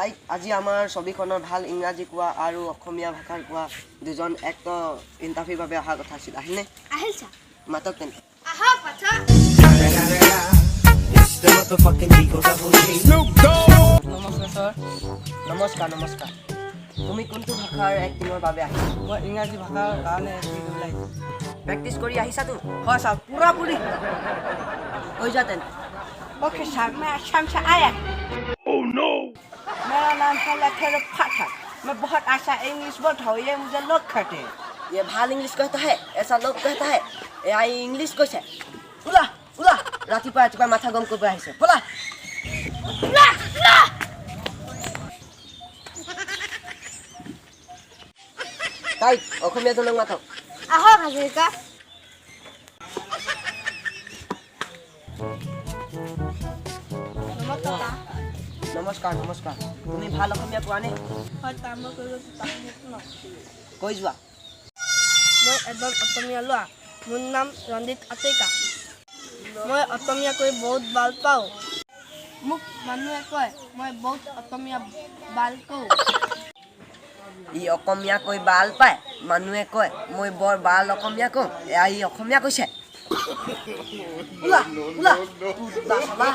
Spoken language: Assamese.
তাইক আজি আমাৰ ছবিখনৰ ভাল ইংৰাজী কোৱা আৰু অসমীয়া ভাষাৰ কোৱা দুজন এক্টৰ ইণ্টাৰভিউৰ বাবে অহা কথা আছিল। আহিলনে? আহিল ছাৰ। মাতক তেন্তে। আহক পাঠক। It's the motherfucking Eagle Double G. নমস্কাৰ ছাৰ। নমস্কাৰ, নমস্কাৰ। তুমি কোনটো ভাষাৰ এক্টিঙৰ বাবে আহিছা? মই ইংৰাজী ভাষাৰ কাৰণে এক্টিং কৰিবলৈ আহিছোঁ। প্ৰেক্টিচ কৰি আহিছাতো? হয় ছাৰ, পুৰাপুৰি। কৈ যোৱা তেন্তে। ओके सर, मैं असम से आया। Oh no! मेरा नाम है लखेर पाठक। मैं बहुत अच्छा इंग्लिश बोलता हूँ, ये मुझे लोग कहते हैं। ये ভাল इंग्लिश कहता है, ऐसा लोग कहता है। এয়া ইংলিছ কৈছে। ওলা ওলা, ৰাতিপুৱা ৰাতিপুৱা মাথা গৰম কৰিব আহিছে। ব'লা। ওলা ওলা। তাইক অসমীয়াজনক মাতক। আহক হাজৰিকা। নমস্কাৰ। নমস্কাৰ, নমস্কাৰ। তুমি ভাল অসমীয়া কোৱানে? হয় ছাৰ, মই কৈ গৈছোঁ। কৈ যোৱা। মই এজন অসমীয়া ল'ৰা। মোৰ নাম ৰঞ্জিত আতিকা। মই অসমীয়া কৈ বহুত ভাল পাওঁ। মোক মানুহে কয় মই বহুত অসমীয়া ভাল কওঁ। ই অসমীয়া কৈ ভাল পায়। মানুহে কয় মই বৰ ভাল অসমীয়া কওঁ। এয়া ই অসমীয়া কৈছে। ওলা ওলা, ওলা চালা।